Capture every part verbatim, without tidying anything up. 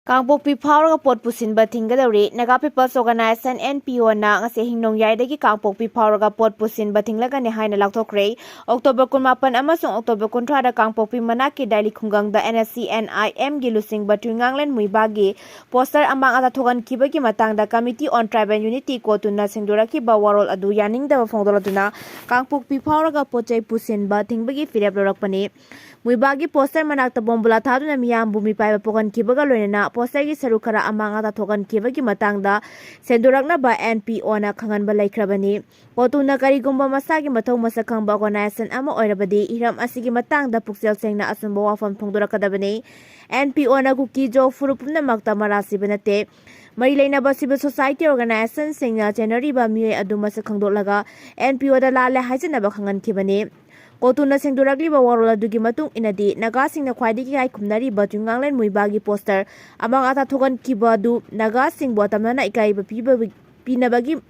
ꯀꯥꯡꯄꯣꯛꯄꯤ ꯐꯥꯎꯔꯒ ꯄꯣꯠ ꯄꯨꯁꯤꯟꯕ ꯊꯤꯡꯒꯗꯧꯔꯤ꯫ Naga People's Organization, N P O ꯅ ꯉꯁꯤ ꯍꯤꯡꯅꯣꯡꯌꯥꯏꯗꯒꯤ ꯀꯥꯡꯄꯣꯛꯄꯤ ꯐꯥꯎꯔꯒ ꯄꯣꯠ ꯄꯨꯁꯤꯟꯕ ꯊꯤꯡꯂꯒꯅꯤ ꯍꯥꯏꯅ ꯂꯥꯎꯊꯣꯛꯈ꯭ꯔꯦ꯫ October ꯀꯨꯟꯃꯥꯄꯟ ꯑꯃꯁꯨꯡ October ꯀꯨꯟꯊ꯭ꯔꯥꯗ ꯀꯥꯡꯄꯣꯛꯄꯤ ꯃꯅꯥꯛꯀꯤ ꯗꯥꯏꯂꯤ ꯈꯨꯡꯒꯪꯗ N S C N I M ꯒꯤ ꯂꯨꯆꯤꯡꯕ ꯇꯨꯏꯉꯥꯡꯂꯦꯟ ꯃꯨꯏꯕꯥꯒꯤ poster ꯑꯃꯥꯡ ꯑꯇꯥ ꯊꯣꯛꯍꯟꯈꯤꯕꯒꯤ ꯃꯇꯥꯡꯗ Committee on Tribal Unity, ꯀꯣꯇꯨꯅ ꯁꯦꯡꯗꯣꯔꯛꯈꯤꯕ ꯋꯥꯔꯣꯜ ꯑꯗꯨ ꯌꯥꯅꯤꯡꯗꯕ ꯐꯣꯡꯗꯣꯛꯂꯗꯨꯅ ꯀꯥꯡꯄꯣꯛꯄꯤ ꯐꯥꯎꯔꯒ ꯄꯣꯠ ꯆꯩ ꯄꯨꯁꯤꯟꯕ ꯊꯤꯡꯕꯒꯤ ꯐꯤꯔꯦꯞ ꯂꯧꯔꯛꯄꯅꯤ꯫ ꯃꯨꯏꯕꯥꯒꯤ poster ꯃꯅꯥꯛꯇ ꯕꯣꯝꯕꯨꯂꯥ ꯊꯥꯗꯨꯅ ꯃꯤꯌꯥꯝꯕꯨ ꯃꯤꯄꯥꯏꯕ ꯄꯣꯛꯍꯟꯈꯤꯕꯒ ꯂꯣꯏꯅꯅ poster ꯒꯤ ꯁꯔꯨꯛ ꯈꯔ ꯑꯃꯥꯡ ꯑꯇꯥ ꯊꯣꯛꯍꯟꯈꯤꯕꯒꯤ ꯃꯇꯥꯡꯗ ꯁꯦꯡꯗꯣꯔꯛꯅꯕ N P O ꯅ ꯈꯪꯍꯟꯕ ꯂꯩꯈ꯭ꯔꯕꯅꯤ꯫ ꯀꯣꯇꯨꯅ ꯀꯔꯤꯒꯨꯝꯕ ꯃꯁꯥꯒꯤ ꯃꯊꯧ ꯃꯁꯛ ꯈꯪꯕ organization ꯑꯃ ꯑꯣꯏꯔꯕꯗꯤ ꯍꯤꯔꯝ ꯑꯁꯤꯒꯤ ꯃꯇꯥꯡꯗ ꯄꯨꯛꯆꯦꯜ ꯁꯦꯡꯅ ꯑꯆꯨꯝꯕ ꯋꯥꯐꯝ ꯐꯣꯡꯗꯣꯔꯛꯀꯗꯕꯅꯤ꯫ N P O ꯅ ꯀꯨꯀꯤ ꯖꯣ ꯐꯨꯔꯨꯞ ꯄꯨꯝꯅꯃꯛꯇ ꯃꯔꯥ ꯁꯤꯕ ꯅꯠꯇꯦ꯫ ꯃꯔꯤ ꯂꯩꯅꯕ civil society organization ꯁꯤꯡꯅ ꯆꯦꯟꯅꯔꯤꯕ ꯃꯤꯑꯣꯏ ꯑꯗꯨ ꯃꯁꯛ ꯈꯪꯗꯣꯛꯂꯒ N P O ꯗ ꯂꯥꯜꯂꯦ ꯍꯥꯏꯖꯅꯕ ꯈꯪꯍꯟꯈꯤꯕꯅꯤ꯫ ꯀꯣꯇꯨꯅ ꯁꯦꯡꯗꯣꯔꯛꯂꯤꯕ ꯋꯥꯔꯣꯜ ꯑꯗꯨꯒꯤ ꯃꯇꯨꯡ ꯏꯟꯅꯗꯤ, ꯅꯥꯒꯥꯁꯤꯡꯅ ꯈ꯭ꯋꯥꯏꯗꯒꯤ ꯏꯀꯥꯏ ꯈꯨꯝꯅꯔꯤꯕ ꯇꯨꯏꯉꯥꯡꯂꯦꯟ ꯃꯨꯏꯕꯥꯒꯤ poster ꯑꯃꯥꯡ ꯑꯇꯥ ꯊꯣꯛꯍꯟꯈꯤꯕ ꯑꯗꯨ ꯅꯥꯒꯥꯁꯤꯡꯕꯨ ꯑꯇꯝꯅꯅ ꯏꯀꯥꯏꯕ ꯄꯤꯕ-, ꯄꯤꯅꯕꯒꯤ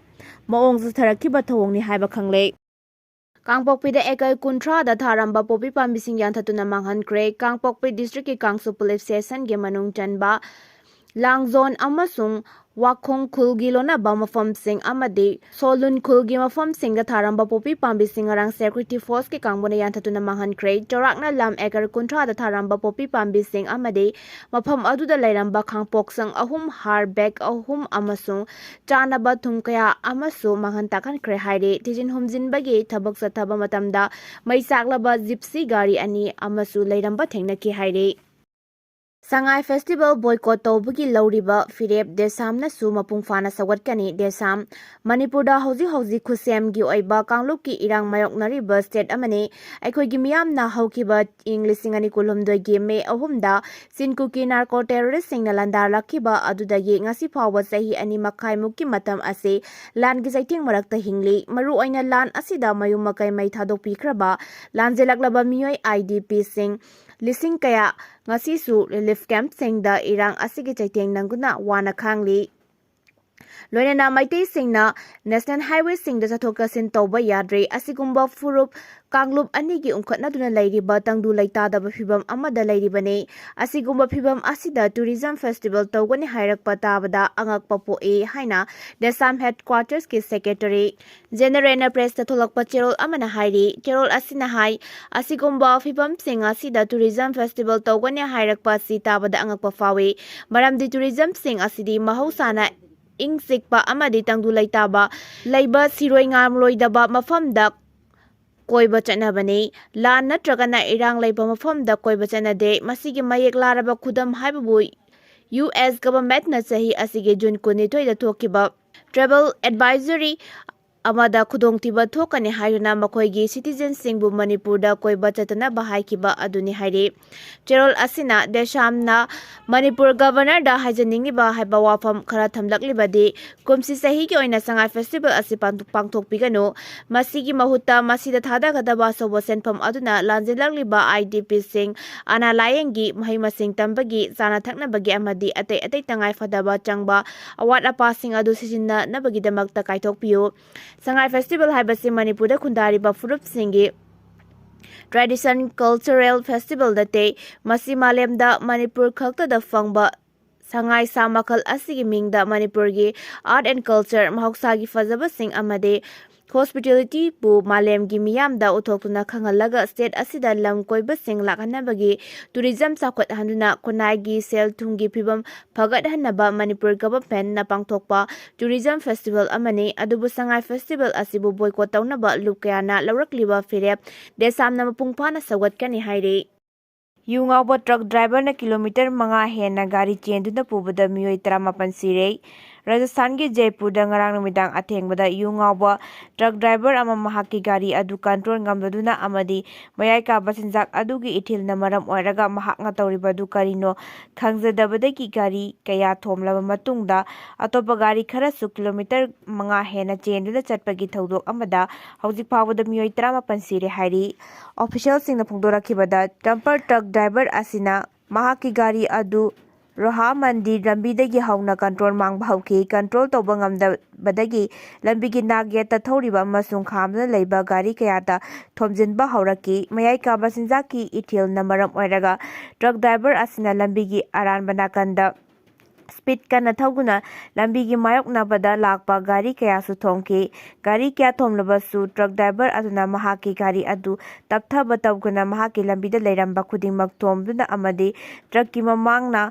ꯃꯑꯣꯡ ꯆꯠꯊꯔꯛꯈꯤꯕ ꯊꯧꯑꯣꯡꯅꯤ ꯍꯥꯏꯕ ꯈꯪꯂꯦ꯫ ꯀꯥꯡꯄꯣꯛꯄꯤꯗ acre ꯀꯨꯟꯊ꯭ꯔꯥꯗ ꯊꯥꯔꯝꯕ ꯄꯣꯄꯤ ꯄꯥꯝꯕꯤꯁꯤꯡ ꯌꯥꯟꯊꯠꯇꯨꯅ ꯃꯥꯡꯍꯟꯈ꯭ꯔꯦ꯫ ꯀꯥꯡꯄꯣꯛꯄꯤ district ꯀꯤ ꯀꯥꯡꯁꯨ police station ꯒꯤ ꯃꯅꯨꯡ ꯆꯟꯕ ꯂꯥꯡꯖꯣꯟ ꯑꯃꯁꯨꯡ ꯋꯥꯈꯣꯡ ꯈꯨꯜꯒꯤ ꯂꯣꯟꯅꯕ ꯃꯐꯝꯁꯤꯡ ꯑꯃꯗꯤ ꯁꯣꯂꯨꯟ ꯈꯨꯜꯒꯤ ꯃꯐꯝꯁꯤꯡꯗ ꯊꯥꯔꯝꯕ ꯄꯣꯄꯤ ꯄꯥꯝꯕꯤꯁꯤꯡ ꯉꯔꯥꯡ security force ꯀꯤ ꯀꯥꯡꯕꯨꯅ ꯌꯥꯟꯊꯠꯇꯨꯅ ꯃꯥꯡꯍꯟꯈ꯭ꯔꯦ꯫ ꯆꯥꯎꯔꯥꯛꯅ ꯂꯝ acre ꯀꯨꯟꯊ꯭ꯔꯥꯗ ꯊꯥꯔꯝꯕ ꯄꯣꯄꯤ ꯄꯥꯝꯕꯤꯁꯤꯡ ꯑꯃꯗꯤ ꯃꯐꯝ ꯑꯗꯨꯗ ꯂꯩꯔꯝꯕ ꯈꯥꯡꯄꯣꯛꯁꯪ ꯑꯍꯨꯝ, ꯍꯥꯔ bag ꯑꯍꯨꯝ ꯑꯃꯁꯨꯡ ꯆꯥꯅꯕ ꯊꯨꯝ ꯀꯌꯥ ꯑꯃꯁꯨ ꯃꯥꯡꯍꯟ ꯇꯥꯛꯍꯟꯈ꯭ꯔꯦ ꯍꯥꯏꯔꯤ꯫ ꯊꯤꯖꯤꯟ ꯍꯨꯝꯖꯤꯟꯕꯒꯤ ꯊꯕꯛ ꯆꯠꯊꯕ ꯃꯇꯝꯗ ꯃꯩ ꯆꯥꯛꯂꯕ gypsy ꯒꯥꯔꯤ ꯑꯅꯤ ꯑꯃꯁꯨ ꯂꯩꯔꯝꯕ ꯊꯦꯡꯅꯈꯤ ꯍꯥꯏꯔꯤ꯫ ꯁꯉꯥꯏ festival boycott ꯇꯧꯕꯒꯤ ꯂꯧꯔꯤꯕ ꯐꯤꯔꯦꯞ ꯗꯦꯁꯥꯝꯅꯁꯨ ꯃꯄꯨꯡ ꯐꯥꯅ ꯁꯧꯒꯠꯀꯅꯤ꯫ ꯗꯦꯁꯥꯝ, ꯃꯅꯤꯄꯨꯔꯗ ꯍꯧꯖꯤꯛ ꯍꯧꯖꯤꯛ ꯈꯨꯠꯁꯦꯝꯒꯤ ꯑꯣꯏꯕ ꯀꯥꯡꯂꯨꯞꯀꯤ ꯏꯔꯥꯡ ꯃꯥꯌꯣꯛꯅꯔꯤꯕ state ꯑꯃꯅꯤ꯫ ꯑꯩꯈꯣꯏꯒꯤ ꯃꯤꯌꯥꯝꯅ ꯍꯧꯈꯤꯕ ꯏꯪ ꯂꯤꯁꯤꯡ ꯑꯅꯤ ꯀꯨꯟꯍꯨꯝꯗꯣꯏꯒꯤ May ꯑꯍꯨꯝꯗ ꯆꯤꯟ ꯀꯨꯀꯤ narco terrorist ꯁꯤꯡꯅ ꯂꯥꯟꯗꯥꯔꯛꯈꯤꯕ ꯑꯗꯨꯗꯒꯤ ꯉꯁꯤ ꯐꯥꯎꯕ ꯆꯍꯤ ꯑꯅꯤ ꯃꯈꯥꯏꯃꯨꯛꯀꯤ ꯃꯇꯝ ꯑꯁꯤ ꯂꯥꯟꯒꯤ ꯆꯩꯊꯦꯡ ꯃꯔꯛꯇ ꯍꯤꯡꯂꯤ꯫ ꯃꯔꯨꯑꯣꯏꯅ ꯂꯥꯟ ꯑꯁꯤꯗ ꯃꯌꯨꯝ ꯃꯀꯩ ꯃꯩ ꯊꯥꯗꯣꯛꯄꯤꯈ꯭ꯔꯕ ꯂꯥꯟꯖꯦꯜꯂꯛꯂꯕ ꯃꯤꯑꯣꯏ I D P ꯁꯤꯡ ꯂꯤꯁꯤꯡ ꯀꯌꯥ ꯉꯁꯤꯁꯨ relief camp ꯁꯤꯡꯗ ꯏꯔꯥꯡ ꯑꯁꯤꯒꯤ ꯆꯩꯊꯦꯡ ꯅꯪꯗꯨꯅ ꯋꯥꯅ ꯈꯥꯡꯂꯤ꯫ ꯂꯣꯏꯅꯅ ꯃꯩꯇꯩꯁꯤꯡꯅ ꯅꯦꯁꯅꯦꯜ ꯍꯥꯏꯋꯦꯁꯤꯡꯗ ꯆꯠꯊꯣꯛ ꯆꯠꯁꯤꯟ ꯇꯧꯕ ꯌꯥꯗ꯭ꯔꯦ꯫ ꯑꯁꯤꯒꯨꯝꯕ ꯐꯨꯔꯨꯞ ꯀꯥꯡꯂꯨꯞ ꯑꯅꯤꯒꯤ ꯎꯪꯈꯠꯅꯗꯨꯅ ꯂꯩꯔꯤꯕ ꯇꯪꯗꯨ ꯂꯩꯇꯥꯗꯕ ꯐꯤꯚꯝ ꯑꯃꯗ ꯂꯩꯔꯤꯕꯅꯤ꯫ ꯑꯁꯤꯒꯨꯝꯕ ꯐꯤꯚꯝ ꯑꯁꯤꯗ ꯇꯨꯔꯤꯖꯝ ꯐꯦꯁꯇꯤꯚꯦꯜ ꯇꯧꯒꯅꯤ ꯍꯥꯏꯔꯛꯄ ꯇꯥꯕꯗ ꯑꯉꯛꯄ ꯄꯣꯛꯏ ꯍꯥꯏꯅ ꯗꯦꯁꯥꯝ ꯍꯦꯗꯀ꯭ꯋꯥꯇꯔꯁꯀꯤ ꯁꯦꯀ꯭ꯔꯦꯇꯔꯤ ꯖꯦꯅꯔꯦꯜꯅ ꯄ꯭ꯔꯦꯁꯇ ꯊꯣꯛꯂꯛꯄ ꯆꯦꯔꯣꯜ ꯑꯃꯅ ꯍꯥꯏꯔꯤ꯫ ꯆꯦꯔꯣꯜ ꯑꯁꯤꯅ ꯍꯥꯏ, ꯑꯁꯤꯒꯨꯝꯕ ꯐꯤꯚꯝꯁꯤꯡ ꯑꯁꯤꯗ ꯇꯨꯔꯤꯖꯝ ꯐꯦꯁꯇꯤꯚꯦꯜ ꯇꯧꯒꯅꯤ ꯍꯥꯏꯔꯛꯄ ꯑꯁꯤ ꯇꯥꯕꯗ ꯑꯉꯛꯄ ꯐꯥꯎꯏ, ꯃꯔꯝꯗꯤ ꯇꯨꯔꯤꯖꯝꯁꯤꯡ ꯑꯁꯤꯗꯤ ꯃꯍꯧꯁꯥꯅ ꯏꯪ ꯆꯤꯛꯄ ꯑꯃꯗꯤ ꯇꯪꯗꯨ ꯂꯩꯇꯥꯕ ꯂꯩꯕ ꯁꯤꯔꯣꯏ ꯉꯥꯝꯂꯣꯏꯗꯕ ꯃꯐꯝꯗ ꯀꯣꯏꯕ ꯆꯠꯅꯕꯅꯤ꯫ ꯂꯥꯟ ꯅꯠꯇ꯭ꯔꯒꯅ ꯏꯔꯥꯡ ꯂꯩꯕ ꯃꯐꯝꯗ ꯀꯣꯏꯕ ꯆꯠꯅꯗꯦ꯫ ꯃꯁꯤꯒꯤ ꯃꯌꯦꯛ ꯂꯥꯔꯕ ꯈꯨꯗꯝ ꯍꯥꯏꯕꯕꯨ ꯌꯨ ꯑꯦꯁ ꯒꯚꯔꯟꯃꯦꯟꯠꯅ ꯆꯍꯤ ꯑꯁꯤꯒꯤ ꯖꯨꯟ ꯀꯨꯟꯅꯤꯊꯣꯏꯗ ꯊꯣꯛꯈꯤꯕ ꯇ꯭ꯔꯦꯚꯦꯜ ꯑꯦꯗꯚꯥꯏꯖꯔꯤ ꯑꯃꯗ ꯈꯨꯗꯣꯡꯊꯤꯕ ꯊꯣꯛꯀꯅꯤ ꯍꯥꯏꯗꯨꯅ ꯃꯈꯣꯏꯒꯤ ꯁꯤꯇꯤꯖꯦꯟꯁꯤꯡꯕꯨ ꯃꯅꯤꯄꯨꯔꯗ ꯀꯣꯏꯕ ꯆꯠꯇꯅꯕ ꯍꯥꯏꯈꯤꯕ ꯑꯗꯨꯅꯤ ꯍꯥꯏꯔꯤ꯫ ꯆꯦꯔꯣꯜ ꯑꯁꯤꯅ ꯗꯦꯁꯥꯝꯅ ꯃꯅꯤꯄꯨꯔ ꯒꯚꯔꯅꯔꯗ ꯍꯥꯏꯖꯅꯤꯡꯂꯤꯕ ꯍꯥꯏꯕ ꯋꯥꯐꯝ ꯈꯔ ꯊꯝꯂꯛꯂꯤꯕꯗꯤ, ꯀꯨꯝꯁꯤ ꯆꯍꯤꯒꯤ ꯑꯣꯏꯅ ꯁꯉꯥꯏ ꯐꯦꯁꯇꯤꯚꯦꯜ ꯑꯁꯤ ꯄꯥꯡꯊꯣꯛ-, ꯄꯥꯡꯊꯣꯛꯄꯤꯒꯅꯨ꯫ ꯃꯁꯤꯒꯤ ꯃꯍꯨꯠꯇ ꯃꯁꯤꯗ ꯊꯥꯗꯒꯗꯕ ꯑꯆꯧꯕ ꯁꯦꯟꯐꯝ ꯑꯗꯨꯅ ꯂꯥꯟꯖꯦꯜꯂꯛꯂꯤꯕ ꯑꯥꯏ ꯗꯤ ꯄꯤꯁꯤꯡ, ꯑꯅꯥ ꯂꯥꯌꯦꯡꯒꯤ, ꯃꯍꯩ ꯃꯁꯤꯡ ꯇꯝꯕꯒꯤ, ꯆꯥꯅ ꯊꯛꯅꯕꯒꯤ ꯑꯃꯗꯤ ꯑꯇꯩ ꯑꯇꯩ ꯇꯉꯥꯏ ꯐꯗꯕ ꯆꯪꯕ ꯑꯋꯥꯠ ꯑꯄꯥꯁꯤꯡ ꯑꯗꯨ ꯁꯤꯖꯤꯟꯅꯅꯕꯒꯤꯗꯃꯛꯇ ꯀꯥꯏꯊꯣꯛꯄꯤꯌꯨ꯫ ꯁꯉꯥꯏ ꯐꯦꯁꯇꯤꯚꯦꯜ ꯍꯥꯏꯕꯁꯤ ꯃꯅꯤꯄꯨꯔꯗ ꯈꯨꯟꯗꯥꯔꯤꯕ ꯐꯨꯔꯨꯞꯁꯤꯡꯒꯤ ꯇ꯭ꯔꯦꯗꯤꯁꯟ ꯀꯜꯆꯔꯦꯜ ꯐꯦꯁꯇꯤꯚꯦꯜ ꯅꯠꯇꯦ꯫ ꯃꯁꯤ ꯃꯥꯂꯦꯝꯗ ꯃꯅꯤꯄꯨꯔ ꯈꯛꯇꯗ ꯐꯪꯕ ꯁꯉꯥꯏ ꯁꯥ ꯃꯈꯜ ꯑꯁꯤꯒꯤ ꯃꯤꯡꯗ ꯃꯅꯤꯄꯨꯔꯒꯤ ꯑꯥꯔꯠ ꯑꯦꯟ ꯀꯜꯆꯔ, ꯃꯍꯧꯁꯥꯒꯤ ꯐꯖꯕꯁꯤꯡ ꯑꯃꯗꯤ ꯍꯣꯁꯄꯤꯇꯦꯂꯤꯇꯤꯕꯨ ꯃꯥꯂꯦꯝꯒꯤ ꯃꯤꯌꯥꯝꯗ ꯎꯠꯊꯣꯛꯇꯨꯅ ꯈꯪꯍꯜꯂꯒ ꯁ꯭ꯇꯦꯠ ꯑꯁꯤꯗ ꯂꯝ ꯀꯣꯏꯕꯁꯤꯡ ꯂꯥꯛꯍꯟꯅꯕꯒꯤ, ꯇꯨꯔꯤꯖꯝ ꯆꯥꯎꯈꯠꯍꯟꯗꯨꯅ ꯈꯨꯟꯅꯥꯏꯒꯤ ꯁꯦꯜ ꯊꯨꯝꯒꯤ ꯐꯤꯕꯝ ꯐꯒꯠꯍꯟꯅꯕ ꯃꯅꯤꯄꯨꯔ ꯒꯚꯔꯟꯃꯦꯟꯠꯅ ꯄꯥꯡꯊꯣꯛꯄ ꯇꯨꯔꯤꯖꯝ ꯐꯦꯁꯇꯤꯚꯦꯜ ꯑꯃꯅꯤ꯫ ꯑꯗꯨꯕꯨ ꯁꯉꯥꯏ ꯐꯦꯁꯇꯤꯚꯦꯜ ꯑꯁꯤꯕꯨ ꯕꯣꯏꯀꯣꯠ ꯇꯧꯅꯕ ꯂꯨꯞ ꯀꯌꯥꯅ ꯂꯧꯔꯛꯂꯤꯕ ꯐꯤꯔꯦꯞ ꯗꯦꯁꯥꯝꯅ ꯃꯄꯨꯡ ꯐꯥꯅ ꯁꯧꯒꯠꯀꯅꯤ ꯍꯥꯏꯔꯤ꯫ ꯌꯨ ꯉꯥꯎꯕ ꯇ꯭ꯔꯛ ꯗ꯭ꯔꯥꯏꯚꯔꯅ ꯀꯤꯂꯣꯃꯤꯇꯔ ꯃꯉꯥ ꯍꯦꯟꯅ ꯒꯥꯔꯤ ꯆꯦꯟꯗꯨꯅ ꯄꯨꯕꯗ ꯃꯤꯑꯣꯏ ꯇꯔꯥꯃꯥꯄꯟ ꯁꯤꯔꯦ꯫ ꯔꯥꯖꯁꯊꯥꯟꯒꯤ ꯖꯩꯄꯨꯔꯗ ꯉꯔꯥꯡ ꯅꯨꯃꯤꯗꯥꯡ ꯑꯊꯦꯡꯕꯗ ꯌꯨ ꯉꯥꯎꯕ ꯇ꯭ꯔꯛ ꯗ꯭ꯔꯥꯏꯚꯔ ꯑꯃ ꯃꯍꯥꯛꯀꯤ ꯒꯥꯔꯤ ꯑꯗꯨ ꯀꯟꯇ꯭ꯔꯣꯜ ꯉꯝꯗꯗꯨꯅ ꯑꯃꯗꯤ ꯃꯌꯥꯏ ꯀꯥꯕ ꯆꯤꯟꯖꯥꯛ ꯑꯗꯨꯒꯤ ꯏꯊꯤꯜꯅ ꯃꯔꯝ ꯑꯣꯏꯔꯒ ꯃꯍꯥꯛꯅ ꯇꯧꯔꯤꯕ ꯑꯗꯨ ꯀꯔꯤꯅꯣ ꯈꯪꯖꯗꯕꯗꯒꯤ ꯒꯥꯔꯤ ꯀꯌꯥ ꯊꯣꯝꯂꯕ ꯃꯇꯨꯡꯗ ꯑꯇꯣꯞꯄ ꯒꯥꯔꯤ ꯈꯔꯁꯨ ꯀꯤꯂꯣꯃꯤꯇꯔ ꯃꯉꯥ ꯍꯦꯟꯅ ꯆꯦꯟꯗꯨꯅ ꯆꯠꯄꯒꯤ ꯊꯧꯗꯣꯛ ꯑꯃꯗ ꯍꯧꯖꯤꯛ ꯐꯥꯎꯕꯗ ꯃꯤꯑꯣꯏ ꯇꯔꯥꯃꯥꯄꯟ ꯁꯤꯔꯦ ꯍꯥꯏꯔꯤ꯫ ꯑꯣꯐꯤꯁꯤꯌꯦꯜꯁꯤꯡꯅ ꯐꯣꯡꯗꯣꯔꯛꯈꯤꯕꯗ, ꯗꯝꯄꯔ ꯇ꯭ꯔꯛ ꯗ꯭ꯔꯥꯏꯚꯔ ꯑꯁꯤꯅ ꯃꯍꯥꯛꯀꯤ ꯒꯥꯔꯤ ꯑꯗꯨ ꯔꯣꯍꯥ ꯃꯟꯗꯤꯔ ꯂꯝꯕꯤꯗꯒꯤ ꯍꯧꯅ ꯀꯟꯇ꯭ꯔꯣꯜ ꯃꯥꯡꯕ ꯍꯧꯈꯤ꯫ ꯀꯟꯇ꯭ꯔꯣꯜ ꯇꯧꯕ ꯉꯝꯗꯕꯗꯒꯤ ꯂꯝꯕꯤꯒꯤ ꯅꯥꯛ ꯌꯦꯠꯇ ꯊꯧꯔꯤꯕ ꯑꯃꯁꯨꯡ ꯈꯥꯝꯗꯨꯅ ꯂꯩꯕ ꯒꯥꯔꯤ ꯀꯌꯥꯗ ꯊꯣꯝꯖꯤꯟꯕ ꯍꯧꯔꯛꯈꯤ꯫ ꯃꯌꯥꯏ ꯀꯥꯕ ꯆꯤꯟꯖꯥꯛꯀꯤ ꯏꯊꯤꯜꯅ ꯃꯔꯝ ꯑꯣꯏꯔꯒ ꯇ꯭ꯔꯛ ꯗ꯭ꯔꯥꯏꯚꯔ ꯑꯁꯤꯅ ꯂꯝꯕꯤꯒꯤ ꯑꯔꯥꯟꯕ ꯅꯥꯀꯟꯗ ꯁ꯭ꯄꯤꯗ ꯀꯟꯅ ꯊꯧꯗꯨꯅ ꯂꯝꯕꯤꯒꯤ ꯃꯥꯌꯣꯛꯅꯕꯗ ꯂꯥꯛꯄ ꯒꯥꯔꯤ ꯀꯌꯥꯁꯨ ꯊꯣꯝꯈꯤ꯫ ꯒꯥꯔꯤ ꯀꯌꯥ ꯊꯣꯝꯂꯕꯁꯨ ꯇ꯭ꯔꯛ ꯗ꯭ꯔꯥꯏꯚꯔ ꯑꯗꯨꯅ ꯃꯍꯥꯛꯀꯤ ꯒꯥꯔꯤ ꯑꯗꯨ ꯇꯞꯊꯕ ꯇꯧꯗꯨꯅ ꯃꯍꯥꯛꯀꯤ ꯂꯝꯕꯤꯗ ꯂꯩꯔꯝꯕ ꯈꯨꯗꯤꯡꯃꯛ ꯊꯣꯝꯗꯨꯅ ꯑꯃꯗꯤ ꯇ꯭ꯔꯛꯀꯤ ꯃꯃꯥꯡꯅ